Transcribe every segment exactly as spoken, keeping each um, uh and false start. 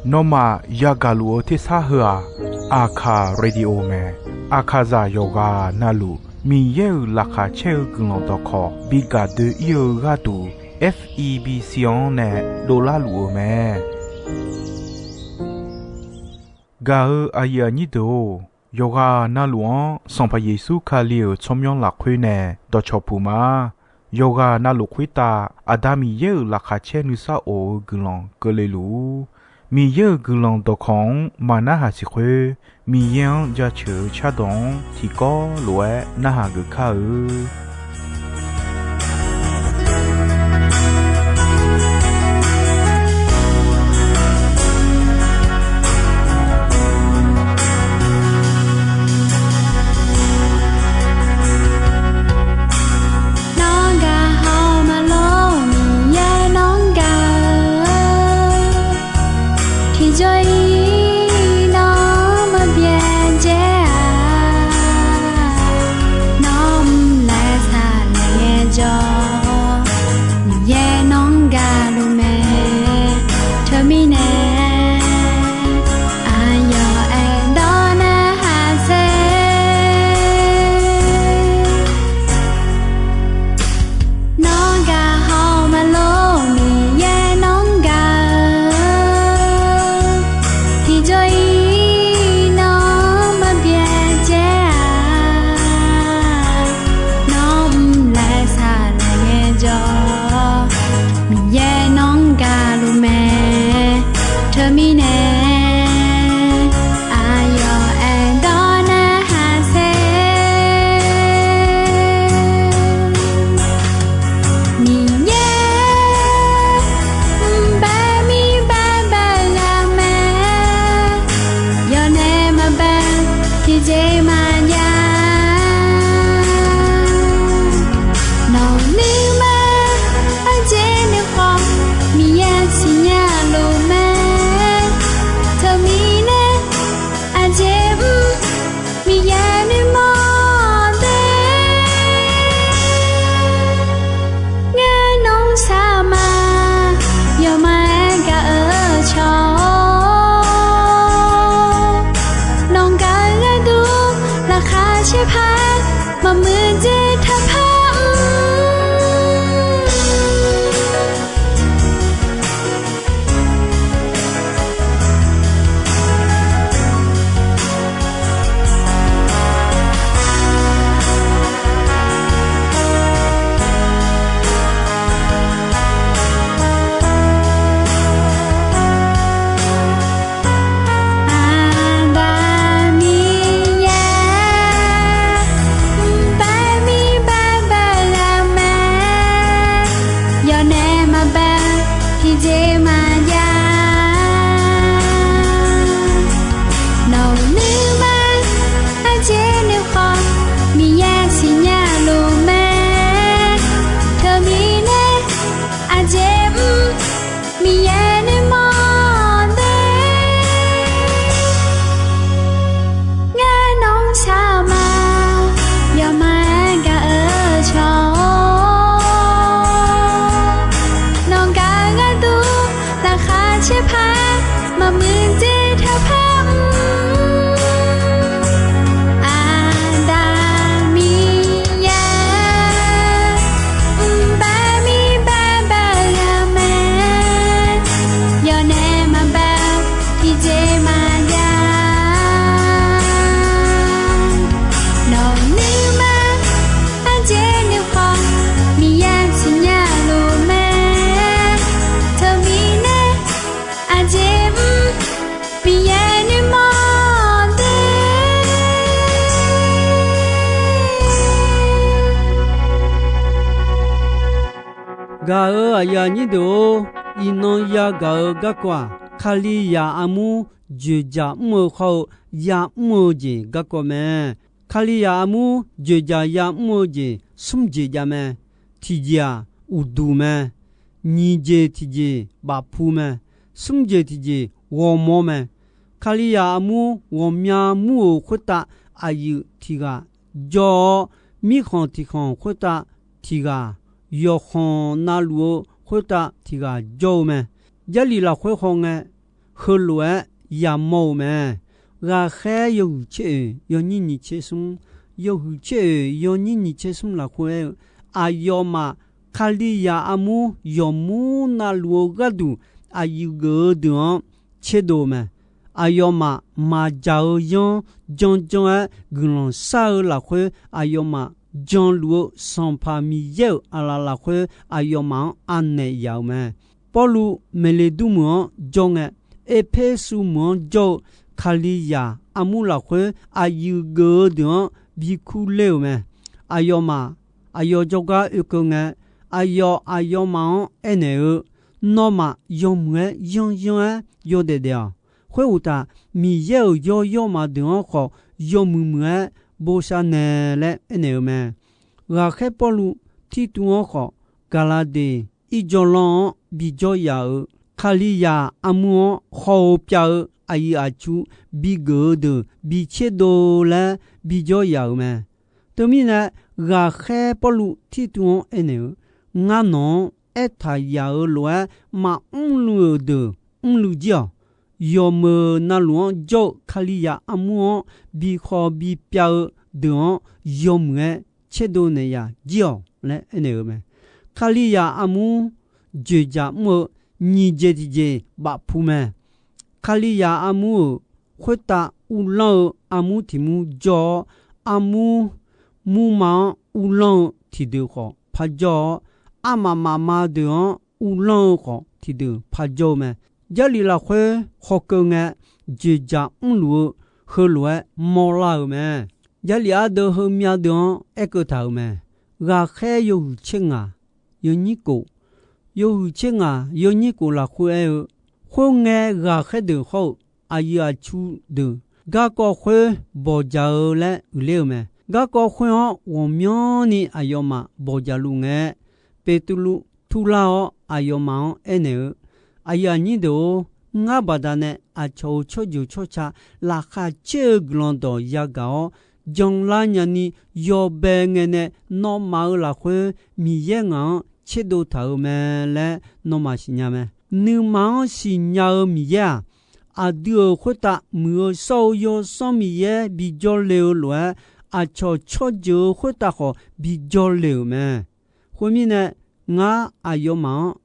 Nawmaf yagaq luf-eu tersar heu-aq, Aqkaq Radio mae. Aqkaqzaq yawqghaq navluf Miqyaer-euq laqkhaq caer-eu guiqlanq dawqkawq bi gaq doe-ir-eu gharduq, F E B C-anr nae dovlar luf-eu mae. Gaq-eu aqyuif aqnyir deuq-or, yawqghaq navluf-anr Sanqpaq Yeqsur Kali-euq tsawrmyanr lafkhoer nae dawqcawq puq ma. Yawqghaq navluf khoertav Aqda Miqyaer-euq laqkhaq caer nuisar of-eu guiqlanq keuvle luf-ur. Miqyaer-euq guiqlanq dawqkawq-anr maqnarhaq siq khoer, Miqyaer-anr jaceuq-eu cardawq-anr tiqkawv lof-aer narhaq geuf kar-eu. Nawr gaq haw maqlor, Miqyaer nawr gaq-eu. Tiqjawr-ir nawr maqbyav dzae-a. Nawr mr laer saqlaer ngaejawr, Miqyaer nawr gaq luf mae. Teumirnae aqyawf aerdawr narhaq saer. Nawr gaq haw maqlor, Miqyaer nawr gaq-eu. Tiqjawr-ir nawr maqbyav dzae-a. Nawr mr laer saqlaer ngaejawr, Miqyaer nawr gaq luf mae. Teumirnae aqyawf aerdawr narhaq saer. Miqyaer mqbae mirbae bae ghaq mae. Yawqnae maqbae tiqjeq maqjav. Nawq-eu nuima aqjeq nuikhanr, Miqyaer siqnya luf mae. Teumirnae aqjeq mr, Miqyaer nuimawr de. Ngar nawq-anr saqma, yawqma-aer gaq-eu cawq-awr, nawq gaq-eu gharduq laqkhaq caer paq-aer, maqmuiq dzer taq par mr. Aqda Miqyaer, mqbae mirbae bae ghaq mae. Yawqnae maqbae tiqjeq maqjav. Nawq-eu nuima aqjeq nuikhanr, Miqyaer siqnya luf mae. Teumirnae aqjeq mr, Miqyaer nuimawr de. Ngar nawq-anr saqma, yawqma-aer gaq-eu cawq-awr, nawq gaq-eu gharduq laqkhaq caer paq-aer, maqmuiq dzer taq par mr. Aqda Miqyaer, mqbae mirbae bae ghaq mae. Yawqnae maqbae tiqjeq maqjav. Nawq-eu nuima aqjeq nuikhanr, Miqyaer siqnya luf mae. Teumirnae aqjeq mr, Miqyaer nuimawr de. Gaq-eu aqyuif aqnyir deuq-or, iqnan yagaq-eu garkawv-aq, Kalizaq armur dzoeqdzaq mr-eu khawr-eu ya'mr-eu jeq garkawv mae. Kalizaq armur dzoeqdzaq ya'mr-eu jeq smr jeq jav mae. Tiqjeq-aq, uqduq mae. Nyiq jeq tiqjeq bafpu mae. Smr jeq tiqjeq ghawrmawr mae. Kalizaq armur ghawqmya mur-euq khoertav aqyuif tiq ghaq jawr-awr, mirkhanq tiq khanq khoertav tiq ghaq, yawqkhanq navluf-eu khoertav tiq ghaq jawr-eu mae. Jarlif lafkhoer hawngae, heulof-aer yamawr-eu mae. Ghaqkhaer yawhuiq tser oeq yawnyir nyiq tser smr, yawhuiq tser oeq yawnyir nyiq tser smr lafkhoer aer-eu, aqyawfmaf Kalizaq armur yawqmur navluf-eu gharduq aqyuif geuf-eu deuq-anr tserdov-eu mae. Aqyawfmaf maqdzaq-eu yanr janrjanr-aer guiqlanq shar-eu lafkhoer, aqyawfmaf janluf-eu Sanqpaq Miqyaer-euq aqlaf lafkhoer aqyawfmaf-anr anaeq yaf-euq mae. Pawrluv Meqleqdur meuq-anr jawr ngae, Erpersu meuq-anr jawr-eu Kalizaq armur lafkhoer aqyuif geuf-eu deuq-anr bikur ler-euq mae. Aqyawfmaf aqyawf jawrgar oekeuv ngae, aqyawf aqyawfmaf-anr aernaeq-eu, Nawmaf yawmuiq-aer yanryanr-aer yawdaef daef-awq. Khoeruqtaf, Miqyaer-euq yawryawrmaf deuq-anr khawf yawmuiq muiq-aer bosav naeq laer aernaeq-eu mae. Ghaqkhaer Pawrluv Tirtuv-anr khawf, Gaqlaqdeq irjawr lanr-anr bijawr yaf-euq Kalizaq armur-anr haw-eu pyav-eu aqyuif aqtsu bigeuf-eu deuq bi tserdov laer bijawr yaf-euq mae. Teumirnae, ghaqkhaer Pawrluv Tirtuv-anr aernaeq-eu, Ngar nawq-anr aertaq yaf-euq lof-aer maqmrluiv-euq deuq mrluiv jir-awq. Yawqmeuq navluf-anr jawr-eu Kalizaq armur-anr bikhawf bipyav-eu deuq-anr yawmuiq-aer tserdov naeq yaf jir-awq laer aernaeq-eu mae. Kalizaq armur dzoeqdzaq mr-eu nyiq jeq tiqjeq bafpu mae. Kalizaq armur-euq khoertav uvlanr-eu armur tiq mur jawr-awr, armur murma-anr uvlanr-eu tiqdeuq khawf parjawr-awr, armaf mafma deuq-anr uvlanr-eu khawf tiqdeuq parjawr-eu mae. Jarlif lafkhoer hawkeuv ngae, dzoeqdzaq mrluf-eu heulof-aer mawrlar-euq mae. Jarlif ardeuv heumyav deuq-anr aerkeuv taq-euq mae. Ghaqkhaer yawhuiq tser ngaq yawnyir kof, yawhuiq tser ngaq yawnyir kof lafkhoer aer-eu, Khoerngae, ghaqkhaer deuq hawr-eu aqyuif aqtsu deuq garkawv khoer bawqdzaq-eu laer uiqler-eu mae. Garkawv khoer-anr ghawqmyanrni aqyawfmaf bawqdzaq luf ngae, Beqtuvluv turlar-awr aqyawfmaf-anr aernaeq-eu, Aqyuif aqnyir deuq-or, ngar baqdanae aqcawq-euq tsawrjeuq tsawrca laqkhaq caer-eu guiqlanq dawq yagaq-awr, janlar nyani yawbae ngae nae nawmaf-euq lafkhoer Miqyaer ngaq-anr tserdov taq-euq mae laer nawmaf siqnya mae. Nuima-anr siqnya-eu Miqyaer-aq, aqdui-euq khoertav muiq-eu shawr-eu Yawsanr Miqyaer bijawr le-eu lof-aer, aqcawq tsawrjeuq-eu khoertav khawf bijawr le-euq mae. Khoermirnae, ngar aqyawfmaf-anr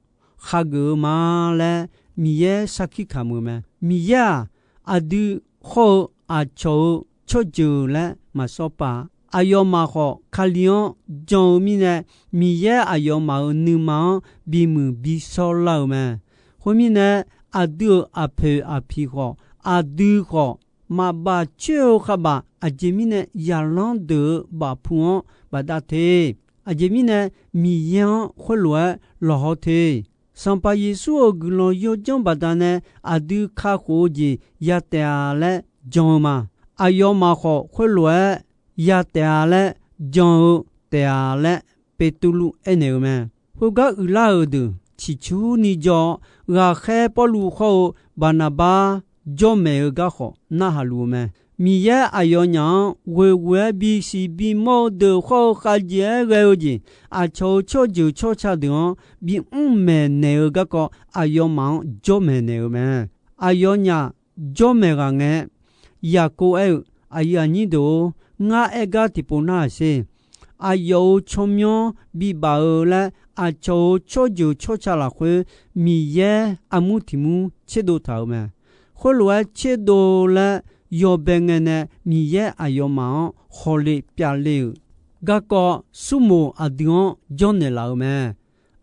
khageuf-eu ma laer Miqyaer sarkir kamq-euq mae. Miqyaer-aq, aqdui hawr-eu aqcawq-euq tsawrjeuq laer maqsawr paq-a. Aqyawfmaf khawf Kali-anr jan-eu mirnae, Miqyaer aqyawfmaf-euq nuima-anr bimuiq bishawr lar-euq mae. Khoermirnae, aqdui-euq aqpoeq aqpiq khawf, aqdui khawf, maqbaf coer-eu kharbaf aqjeq mirnae zaqlanr deuq-eu bafpu-anr bafdav te. Aqjeq mirnae, Miqyaer-anr khoerlof-aer lawqhaw te. Sanqpaq Yeqsur-euq guiqlanq yawdzanr baqdanae aqdui kakhof-eu jeq ya taef-a laer jan-eu ma. Aqyawfmaf khawf khoerlof-aer ya taef-a laer jan-eu taef-a laer Beqtuvluv aernaeq-eu mae. Khoergar uiqlar-euq deuq ciqcurni jawr-awr, ghaqkhaer Pawrluv hawr-eu Baqnaqbar jawr maeq-eu gar khawf narhaq luf-eu mae. Miqyaer aqyawfnyaf-anr ghoeghoe-aer bisiq bimawr-eu deuq hawr-eu khavjeq-aer ghae-eu jeq, aqcawq-euq tsawrjeuq tsawrca deuq-anr bimr maeqnaeq-eu garkawv aqyawfmaf-anr jawr maeqnaeq-eu mae. Aqyawfnyaf jawr maeq ghaq ngae, Yaqkov aer-eu, Aqyuif aqnyir deuq-or, ngar aer gar tiqpov narhaq sher. Aqyawf-euq tsawrmyanr bibaf-eu laer aqcawq-euq tsawrjeuq tsawrca lafkhoer Miqyaer armur tiq mur tserdov taq-euq mae. Khoerlof-aer tserdov laer yawbae ngae nae Miqyaer aqyawfmaf-anr hawle pyavle-euq garkawv Surmoq aqdui-anr jawrnaeq laf-euq mae.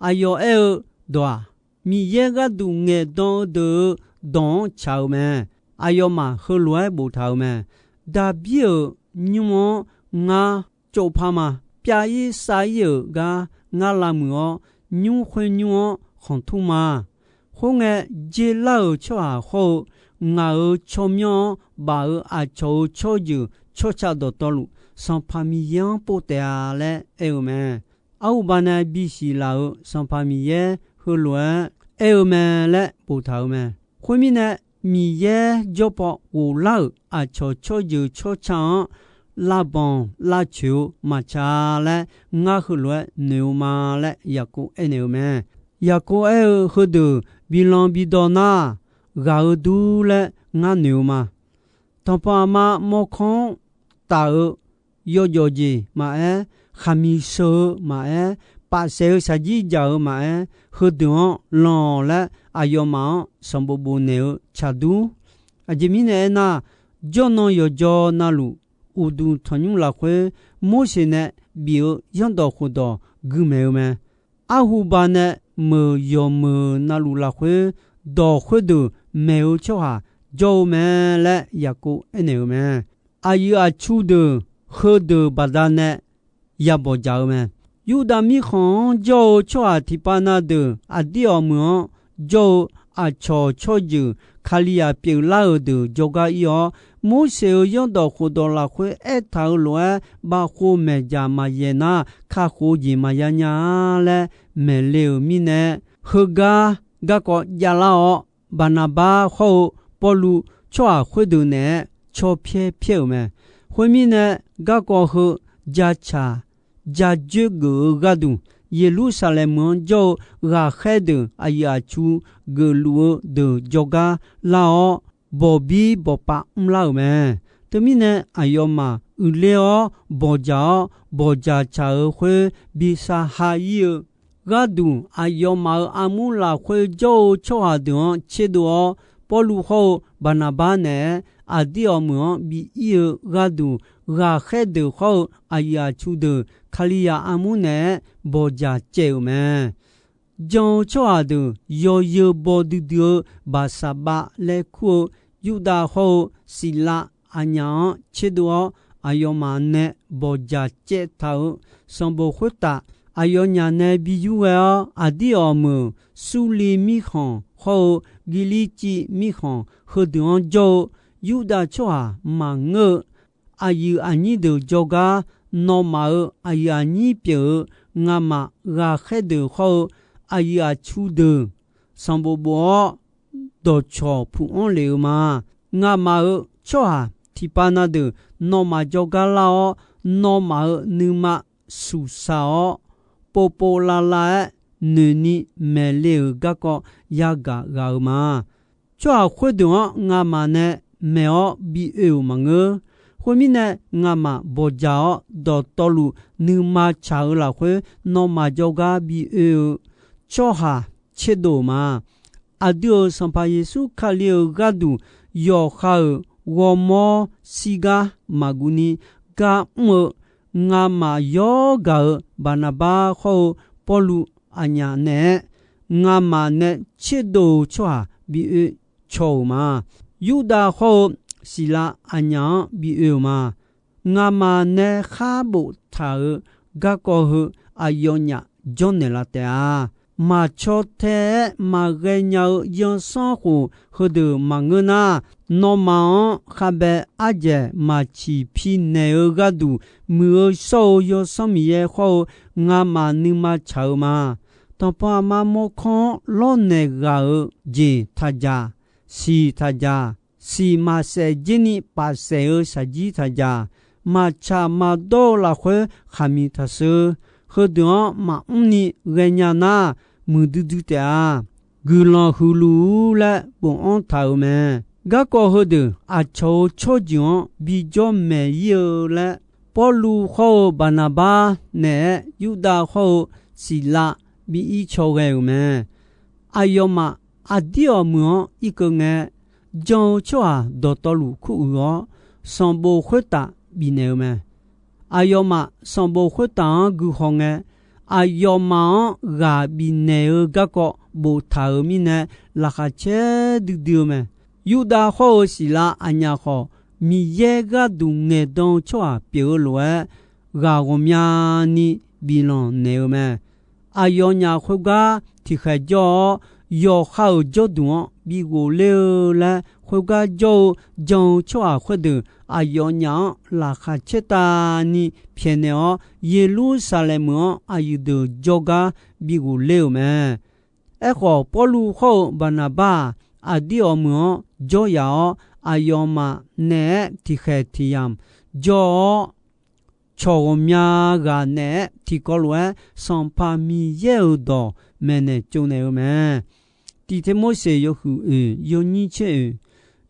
Aqyawf aer-eu dawq-aq, Miqyaer gharduq ngaeqdan-eu deuq-eu dawq-anr tsaq-eu mae. Aqyawfmaf heulof-aer boftaq-euq mae. Daqbir-euq nymr-anr ngar tsovpar ma. Pyav-ir sav-ir-euq gar ngar lavmuiq-awr, nymr khoer nymr-anr khanqtur ma. Khoerngae, dzer lar-euq tsawrhaq hawr-eu ngaq-euq tsawrmyanr-anr baf-eu aqcawq-euq tsawrjeuq tsawrca dawqtawvluf, Sanqpaq Miqyaer-anr pov taef-a laer aer-eu mae. Arhuba nae bisiq laf-euq Sanqpaq Miqyaer heulof-aer aer-eu mae laer boftaq-euq mae. Khoermirnae, Miqyaer jawr paw ghoflar-euq aqcawq tsawrjeuq tsawrca-anr lavbanq lavcoeq-eu maqtsaq laer ngar heulof-aer noeq-eu ma laer Yaqkov aernaeq-eu mae. Yaqkov aer-eu heudeuq bilanq bidawq nar, ghaq-eu dur laer ngar noeq-eu ma. Tanqpanq aqma mawrkawr-anr taf-eu yawjawf jeq maqaer, khaqmiq sheu-eu maqaer, pafsaef-eu shaqjir jaq-eu maqaer, heudeuq-anr lanq laer aqyawfmaf-anr sanqbof bofnaeq-eu tsaqdur. Aqjeq mirnae aernar, jawrnan yawqjaw navluf, uqduq tanqnymr lafkhoer Morseq nae bif-eu zanrdawq khofdawq guimaeq-eu mae. Arhuba nae meuq yawqmeuq navluf lafkhoer, dawq khoerdeuq maeq-eu tsawrhaq jawr-eu mae laer Yaqkov aernaeq-eu mae. Aqyuif aqtsu deuq heudeuq baqdanae ya bawqjaq-eu mae. Yurdav mirkhanq-anr jawr-eu tsawrhaq tiqpav na deuq aqdir awq meuq-anr jawr-eu aqcawq tsawrjeuq Kalizaq pyeuflar-euq deuq jawrgar ir-awr, Morseq-euq zanrdawq khofdawq lafkhoer aertaq-euq lof-aer bavkhov maeqjaq maqyaeq nar, kakhof-eu jeq maqya nya-a laer maeqle-euq mirnae, heugar garkawv javlar-awr, Baqnaqbar hawr-eu Pawrluv tsawrhaq khoerdeuq naeq-aer cawpyaer pyaer-euq mae. Khoermirnae, garkawv heu jacaq jajoer geuf-eu gharduq, Yeqlursaqlaeq meuq-anr jawr-eu ghaqkhaer deuq aqyuif aqtsu geufluf-eu deuq jawrgar lar-awr, bawqbir bawqpav mrlar-euq mae. Teumirnae, aqyawfmaf uiqler-awr bawqjaq-awr, bawqjaq caq-eu khoer bi sar ha ir-eu gharduq, aqyawfmaf-euq armur lafkhoer jawr-eu tsawrhaq deuq-anr tserdov-awr, Pawrluv hawr-eu Baqnaqbar naeq-aer aqdir awq meuq-anr bi ir-eu gharduq, ghaqkhaer deuq hawr-eu aqyuif aqtsu deuq Kalizaq armur naeq-aer bawqjaq caev-euq mae. Jan-eu tsawrhaq deuq yawzeu baw duidui-eu Baqsaqbav laer kur-eu Yurdav hawr-eu Siqlav aqnyaf-anr tserdov-awr, aqyawfmaf nae bawqjaq caev taq-euq sanqbof khoertaf, aqyawfnyaf nae bi yurghae-awr, aqdir awq meuq Surliv mirkhanq hawr-eu Girlirciv mirkhanq heudeuq-anr jawr-eu Yurdav tsawrhaq maqngeur-eu aqyuif aqnyir deuq jawrgar, nawmaf-euq aqyuif aqnyir pyeuf-eu ngamaf ghaqkhaer deuq hawr-eu aqyuif aqtsu deuq sanqbof bof-awr, dawqcawq puq anr lef-eu ma. Ngamaf-euq tsawrhaq tiqpav na deuq nawmaf jawrgar lar-awr, nawmaf-euq nuima suqsaq-awr, povpov lavlav-aer noeqni maeqle-euq garkawv yagaq ghaq-eu ma. Tsawrhaq khoerdeuq-anr ngamaf nae maeq-awr bi oe-euq maqngeur. Khoermirnae, ngamaf bawqjaq-awr dawqtawvluf nuima tsaq-eu lafkhoer, nawmaf jawrgar bi oe-eu tsawrhaq tserdov-euq ma. Aqdui-euq Sanqpaq Yeqsur Kali-euq gharduq yawqha-euq ghawrmawr shirgar maqguvni gar mr-eu ngamaf yawr gaq-euq Baqnaqbar hawr-eu Pawrluv aqnyaf naeq-aer, ngamaf nae tserdov-eu tsawrhaq bi oe caw-euq ma. Yurdav hawr-eu Siqlav aqnyaf-anr bi oe-euq ma. Ngamaf nae khar boftaq-euq garkawv heu aqyawfnyaf jawrnaeq laf taef-a. Maqcaw tae-aer maqghae nya-eu zanrsanrkhof heudeuq maqngeur nar, nawmaf-anr khavbae ardzaeq maqciq pi naeq-eu gharduq, muiq-eu shawr-eu Yawsanr Miqyaer hawr-eu ngamaf nuima tsaq-eu ma. Tanqpanq aqma mawrkawr-anr lawrnaeq ghaq-eu jeq taq dzaq, siq taq dzaq, siq maqsaef dzer ni pafsaef-eu shaqjir taq dzaq, maqtsaq maqdawr-eu lafkhoer khaqmiq taqsheur, heudeuq-anr maqmr ni ghaenya nar, muiqdui dui taef-a. Guiqlanq huiqluf-ur laer bofanr taq-euq mae. Garkawv heudeuq aqcawq-euq tsawrjeuq-anr bijawr maeq ir-eu laer, Pawrluv hawr-eu Baqnaqbar naeq-aer Yurdav hawr-eu Siqlav bi ir caw ghae-euq mae. Aqyawfmaf aqdir awq meuq-anr irkeuv ngae, jan-eu tsawrhaq dawqtawvluf kuruiq-awr, sanqbof khoertaf bifnaeq-eu mae. Aqyawfmaf sanqbof khoertaf-anr guihaw ngae, aqyawfmaf-anr ghaq bifnaeq-eu garkawv boftaq-euq mirnae, laqkhaq caer duidui-eu mae. Yurdav hawr-eu Siqlav aqnyaf khawf, Miqyaer gharduq ngaeqdan-eu tsawrhaq pyeuf-eu lof-aer, ghaq ghawqmyani biflanq naeq-eu mae. Aqyawfnyaf khoergar tiqkhaeq jawr-awr, yawqha-euq jawrduq-anr bi ghofler-eu laer, khoergar jawr-eu jan-eu tsawrhaq khoerdeuq aqyawfnyaf-anr laqkhaq caertavni pyaeqnaeq-awr, Yeqlursaqlaeq meuq-anr aqyuif deuq jawrgar bi ghofler-euq mae. Aerkhawf, Pawrluv hawr-eu Baqnaqbar-aq, aqdir awq meuq-anr jawryaf-awr, aqyawfmaf naeq-aer tiqkhaeq tiq yamq jawr-awr, cawq ghawqmya ghaq naeq-aer tiqkawv lof-aer Sanqpaq Miqyaer-euq dawq maeqnaeq tsovnaeq-eu mae. Tiq Tirmorseq yawhuiq oeq yawnyir caer oeq,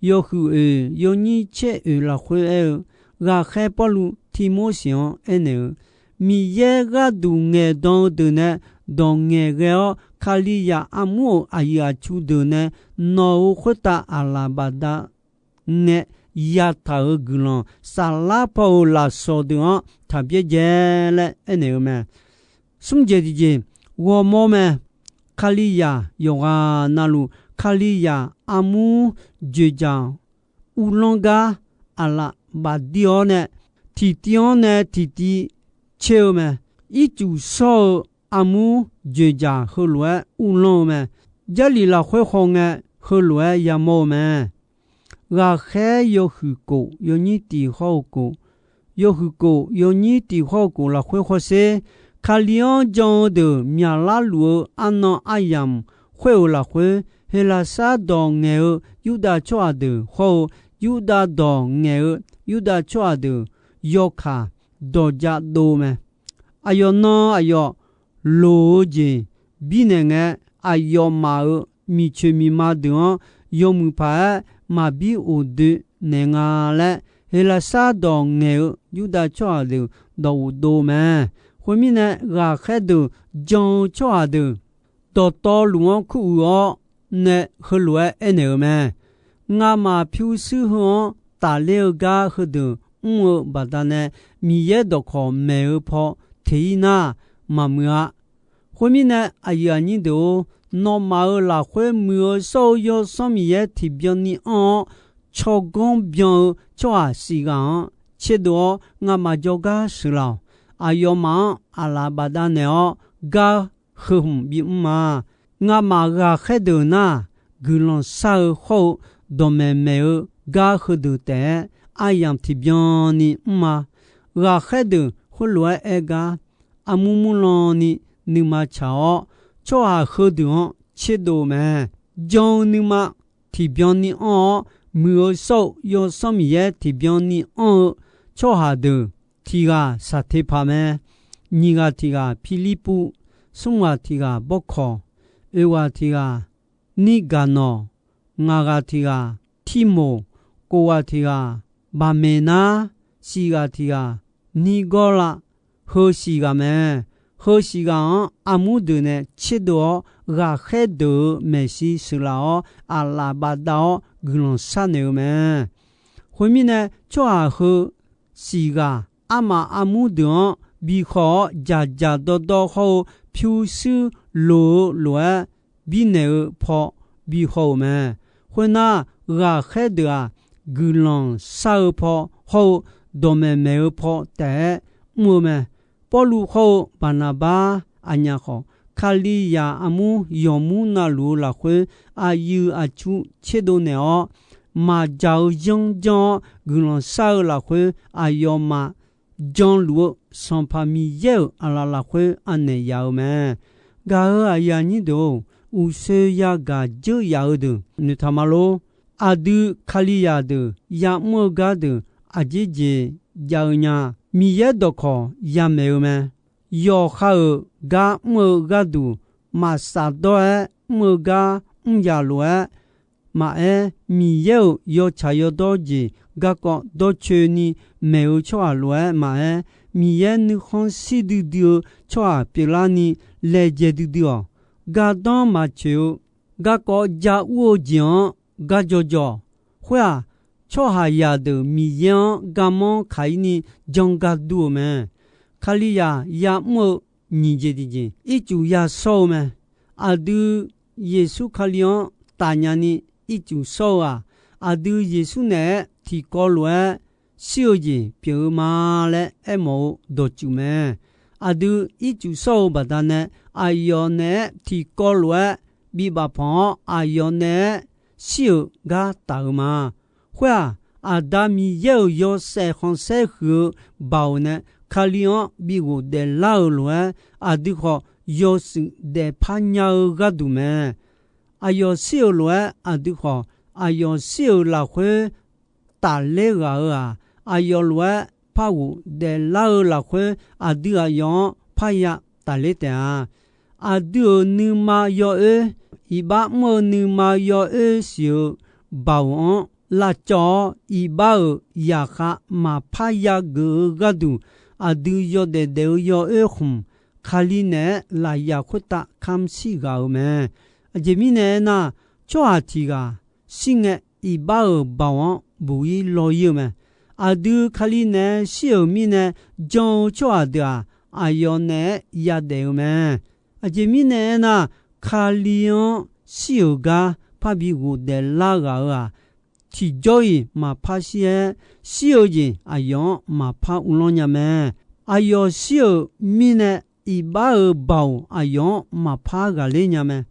yawhuiq oeq yawnyir caer oeq lafkhoer aer-eu, ghaqkhaer Pawrluv Tirmorseq-anr aernaeq-eu, Miqyaer gharduq ngaeqdan-eu deuq nae dawq ngaeqghae-awr, Kalizaq armur-euq aqyuif aqtsu deuq nae nawq-euq khoertav aqlaf bafdav ngae yataq-euq guiqlanq saflar paw-euq lafsawq deuq-anr taq byaerdzae laer aernaeq-eu mae. Smr jeq tiqjeq, ghawrmawr mae. Kalizaq yawqghaq navluf, Kalizaq armur dzoeqdzaq uvlanr gar aqlaf bafdir-awr nae, tiqtiv-anr nae tiqtiv caer-eu mae. Ircuf shawr-eu armur dzoeqdzaq heulof-aer uvlanr-eu mae. Jarlif lafkhoer hawngae, heulof-aer yamawr-eu mae. Ghaqkhaer yawhuiq kof yawnyir tiq hawr-eu kof, yawhuiq kof yawnyir tiq hawr-eu kof lafkhoer hawsher, Kali-anr jan-eu deuq myaqlar luf-eu arnan aryamq khoer-euq lafkhoer, Heqlaqsar dawq ngaeq-eu Yurdav tsawrhaq deuq hawr-eu, Yurdav dawq ngaeq-eu Yurdav tsawrhaq deuq yawkaq dawq ja dov mae. Aqyawf nan aqyawf loq-eu jeq birnaeq ngae, aqyawfmaf-euq miqcoeq miqma deuq-anr yawmuiq paq-aer maqbir ghofdoe naeq nga laer, Heqlaqsar dawq ngaeq-eu Yurdav tsawrhaq deuq dawq ghofdov mae. Khoermirnae, ghaqkhaer deuq jan-eu tsawrhaq deuq dawqtawvluf-anr kuruiq-awr nae heulof-aer aernaeq-eu mae. Ngamaf pyurshuir heu-anr tafler-eu gar heudeuq mr-eu baqdanae, Miqyaer dawqkawq maeq-eu paw teq-ir nar, maqmuiq-a. Khoermirnae, aqyuif aqnyir deuq-or, nawmaf-euq lafkhoer muiq-eu shawr-eu Yawsanr Miqyaer tiqbyan ni anr-awr, tsawrganr byan-eu tsawrhaq siq ghaq-anr tserdov-awr, ngamaf jawrgar sheuqlaf-awq. Aqyawfmaf-anr aqlaf bafdav naeq-awr, gar heu hmq bimr ma. Ngamaf ghaqkhaer deuq nar, guiqlanq shar-eu hawr-eu dawqmaeq maeq-eu gar heudeuq taef-aer aryamq tiqbyan ni mr ma. Ghaqkhaer deuq khoerlof-aer aer gar, armur murlan ni nuima tsaq-awr, tsawrhaq heudeuq-anr tserdov-eu mae. Jan-eu nuima tiqbyan ni anr-awr, muiq-eu shawr-eu Yawsanr Miqyaer tiqbyan ni anr-eu tsawrhaq deuq, tiq ghaq Saqteqpaq mae. Nyiq ghaq tiq ghaq Pirlirpuv, smr ghaq tiq ghaq Bawrkawq, oeq ghaq tiq ghaq Nirgaqnawq, ngaq ghaq tiq ghaq Tirmoq, kof ghaq tiq ghaq Baqmeqnar, siq ghaq tiq ghaq Nirgawrlav, heu siq ghaq mae. Heu siq ghaq-anr armur deuq nae tserdov-awr, ghaqkhaer deuq-euq maeqshi sheuqlaf-awr, aqlaf bafdav-awr guiqlanq sharnaeq-eu mae. Khoermirnae, tsawrhaq heu siq ghaq armaf armur deuq-anr bikhawf-awr, dzaqdzaq dawrdawr hawr-eu pyurshuir loq-eu lof-aer birnaeq-eu paw bihaw-euq mae. Khoernar, ghaqkhaer deuq-aq, guiqlanq shar-eu paw hawr-eu dawqmaeq maeq-eu paw taef-aer mr-eu mae. Pawrluv hawr-eu Baqnaqbar aqnyaf khawf, Kalizaq armur yawqmur navluf-eu lafkhoer aqyuif aqtsu tserdov naeq-awr, maqdzaq-eu yanr janr-awr guiqlanq shar-eu lafkhoer aqyawfmaf janluf-eu Sanqpaq Miqyaer-euq aqlaf lafkhoer anaeq yaf-eu mae. Gaq-euq aqyuif aqnyir deuq-or, uqshoe yagaq dzeur yaf-eu deuq noeqtaq ma lor. Aqdui Kalizaq deuq ya'mr-eu gardeuq aqjeq jeq jav-eu nya. Miqyaer dawqkawq yamaeq-eu mae. Yawqha-euq gar mr-eu gharduq, maqsaf dawr-aer mr-eu gar mr yaq lof-aer maqaer, Miqyaer-euq yawtsaq yawdawr jeq garkawv dawrcoeni maeq-eu tsawrhaq lof-aer maqaer, Miqyaer nuikhanr shir duidui-eu tsawrhaq pyeuflarni laejae duidui-awq. Gardanr maqtsoeq-eu garkawv ja ur-eu jeq-anr gar jawjawq. Khoer-aq, tsawrhaqzaq deuq Miqyaer-anr garmanr kaq-ir ni janr gar dur-eu mae. Kalizaq ya'mr-eu nyiq jeq tiqjeq ircuf yashawr-eu mae. Aqdui Yeqsur Kali-anr tafnya ni ircuf shawr-eu-aq, aqdui Yeqsur naeq-aer tiqkawv lof-aer shir-eu jeq pyeuf-eu ma laer aermawf-eu dawqtsuif mae. Aqdui ircuf shawr-eu baqdanae, aqyawf naeq-aer tiqkawv lof-aer bibaf panq-awr, aqyawf naeq-aer shir-euq gar taf-eu ma. Khoer-aq, Aqda Miqyaer-euq yawshaef khanqsaer huiq-eu baoq nae Kali-anr bi ghofdaef lar-eu lof-aer, aqdui khawf yawshuif daefpar nya-eu gharduq mae. Aqyawf shir-euq lof-aer aqdui khawf, aqyawf shir-euq lafkhoer tafler ghaq-euq-aq, aqyawf lof-aer par ghofdaef lar-eu lafkhoer, aqdui aqyawf-anr parya tafler taef-a. Aqdui-euq nuima yawoer iqbax mr-eu nuima yawoer siq-eu baoq-anr lavcawv-awr, iqbax-euq zaqkhav maqpar yageuf-eu gharduq, aqdui yawdaef daef-eu yawoer khmq, Kali naeq-aer lafyaq khoertav kamq shir ghaq-euq mae. Aqjeq mirnae aernar, tsawrhaq tiq ghaq shir ngae, iqbax-euq baoq-anr buq-ir law-ir-eu mae. Aqdui Kali naeq-aer shir-euq mirnae jan-eu tsawrhaq deuq-aq, aqyawf naeq-aer yadaef-eu mae. Aqjeq mirnae aernar, Kali-anr shir-euq gar parbi ghofdaef lar ghaq-euq-aq, tiqjawr-iq maqpar shir-aer, shir-eu jeq aqyawf-anr maqpar uvlanr nya mae. Aqyawf shir-euq mirnae, iqbax-euq baoq aqyawf-anr maqpar ghaqler nya mae.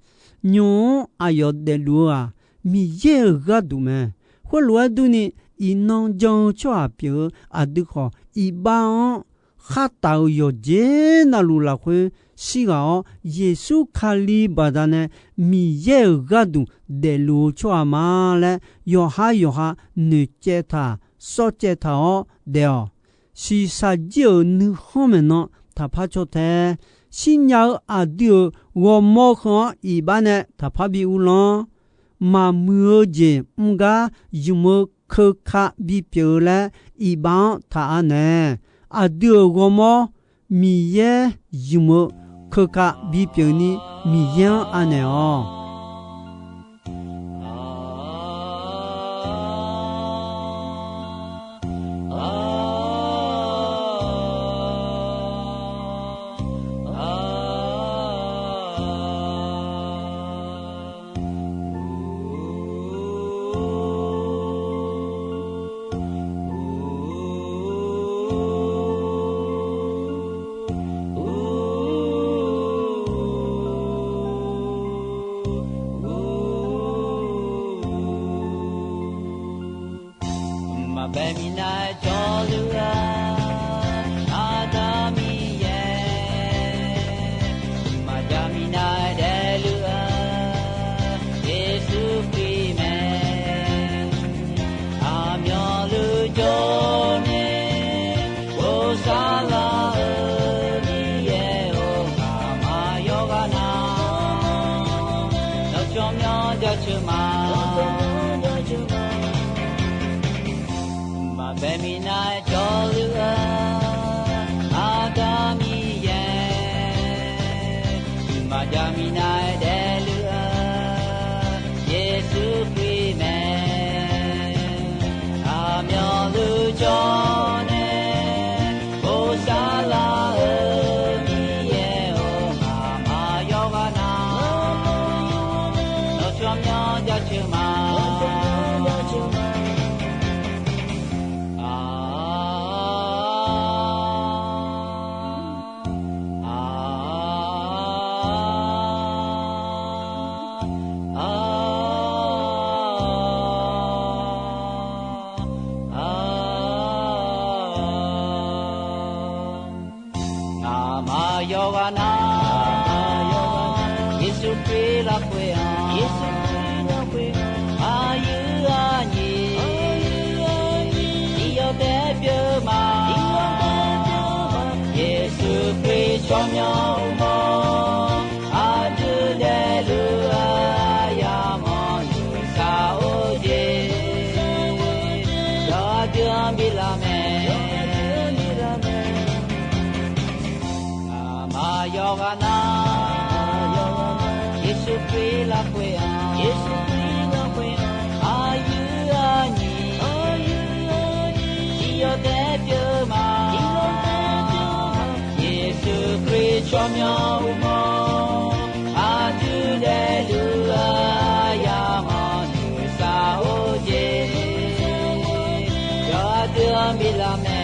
Nymq-mr aqyawf daefluf-eu-aq, Miqyaer-euq gharduq mae. Khoerlof-aer durni, iqnan jan-eu tsawrhaq pyeuf-eu aqdui khawf, iqbax-anr khartaf-euq yawqjeq navluf lafkhoer shir ghaq-awr, Yeqsur Kali baqdanae Miqyaer-euq gharduq daefluf-eu tsawrhaq ma laer, yawqha yawqha noeqcaev taq, sawrcaev taq-awr daef-awq. Shiqshaq jir-euq nuikhanr maeqnan taqpar caw tae. Shirnya-eu aqdui-euq ghawrmawr heu-anr iqbax nae taqpar bi uvlanr. Maqmuiq-eu jeq mr gar ymq-eu keuka bipyeuf-eu laer iqbax-anr taq anaeq. Aqdui-euq ghawrmawr Miqyaer ymq-eu keuka bipyeuf ni Miqyaer-anr anaeq-awq. Maqbae minav-aer jawrluf-eu Aqda Miqyaer, maqjav minav-aer daefluf-eu Yeqsur Kali mae. Aqmyanluf jawrnae ghovshav lar-eu Miqyaer-or, ngaqma yawqghaq na nawr tsawrmyanr jaceuq ma. Maqbae minav-aer jawrluf-eu Aqda Miqyaer, maqjav minav-aer daefluf-eu Yeqsur Kali mae. Aqmyanluf jawrnae ghovshav lar-eu Miqyaer-or, ngaqma yawqghaq na nawr tsawrmyanr jaceuq ma. Ngaqma yawqghaq na Yeqsur Kali lafkhoer-anr, aqyuif aqnyir tiqyawq taef pyeuf ma. Yeqsur Kali tsawrmyanr uqmawr, aqdui daefluf-eu aqyamawr nuisar-or jeq, yawqha dui-anr bi laf mae. Ngaqma yawqghaq na Yeqsur Kali lafkhoer-anr, aqyuif aqnyir tiqyawq taef pyeuf ma. Yeqsur Kali tsawrmyanr uqmawr, aqdui daefluf-eu aqyamawr nuisar-or jeq, yawqha dui-anr bi laf mae.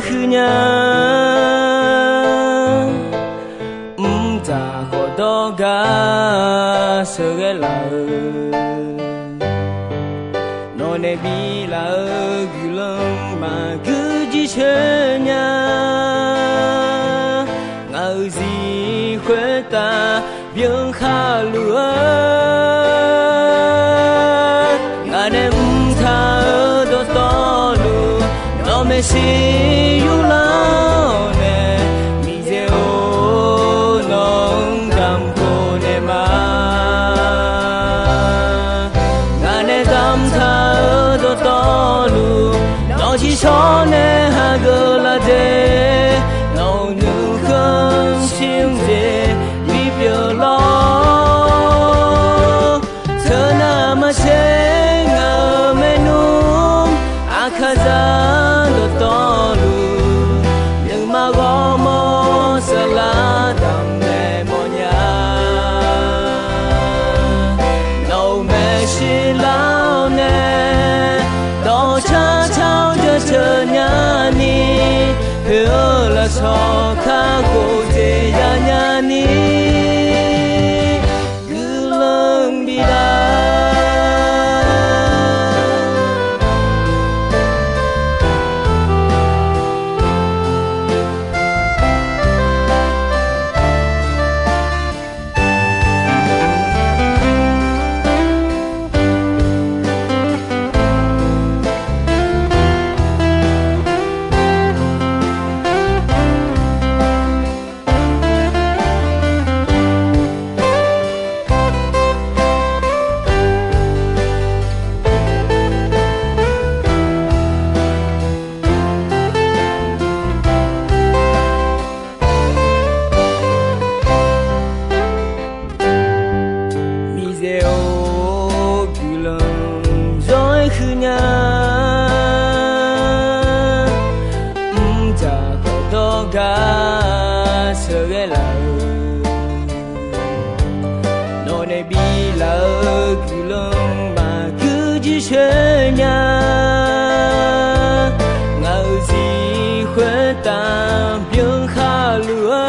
huiq nya. Mqdzaq khawf dawr gar sheuqghae laf-eu, nawq nae bi laf-eu guiqlanq maqguir jircoer nya. Ngaq-euq zif khoertav byan khaluf-eu, ngaq nae mqtaq-eu dawqtawvluf, nawq maeqshi yurlar-awr nae, Miqyaer-or, nawq-anr damq khof naeq ma. Ngaq nae damqtaq-eu dawqtawvluf, nawq-eu tsiqshawr nae hageuf laf de. Nawq-euq nuikhanr shir-anr jeq bipyeuf lawr. Teunav maqtser ngaq-euq maernmr, aqkaqzaq dawqtawvluf, nuima ghawrmawr saflar damq naeq mawrnya. Nawq-euq maeqshi lar-awr nae, dawqcar car-awr jaceuq nyani, poeq-eu lafsawq kakhof jeq yanya ni, guiqlanq bidaq. Miqyaer-or, guiqlanq zawr-aer huiqnya. Mqdzaq khawf dawr gar sheuqghae laf-eu, nawq nae bi laf-eu guiqlanq maqguir jircoer nya. Ngaq-euq zif khoertav byan khaluf-eu,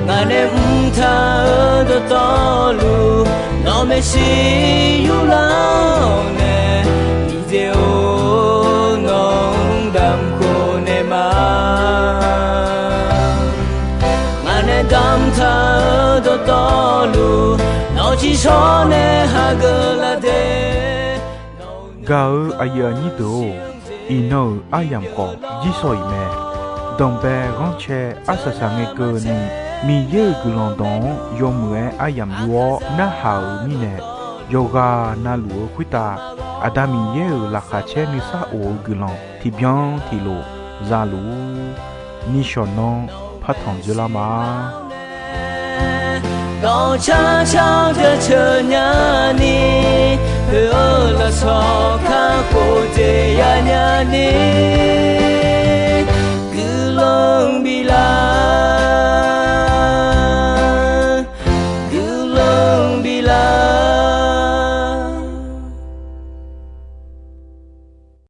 ngaq nae mqtaq-eu dawqtawvluf, nawq maeqshi yurlar-awr nae, Miqyaer-or, nawq-anr damq khof naeq ma. Ngaq nae damqtaq-eu dawqtawvluf, nawq-eu tsiqshawr nae hageuf laf de. Gaq-eu aqyuif aqnyir deuq-or, iqnan-euq aryamq khawf jirsawq iq mae. Danqbae ghanrcae arsaq saq ngae keuvni, Miqyaer-euq guiqlanq dawq-anr yawmuiq-aer aryamq yur-awr narhaq-euq mirnae, yawqghaq navluf-eu khoertav Aqda Miqyaer-euq laqkhaq caer nuisar of-eu guiqlanq tiqbyan tiqlof za luf-ur. Nishawq nanr partanq dzeurlar ma. Dawqcar car-awr jaceuq nyani, poeq-eu lafsawq kakhof jeq yanya ni,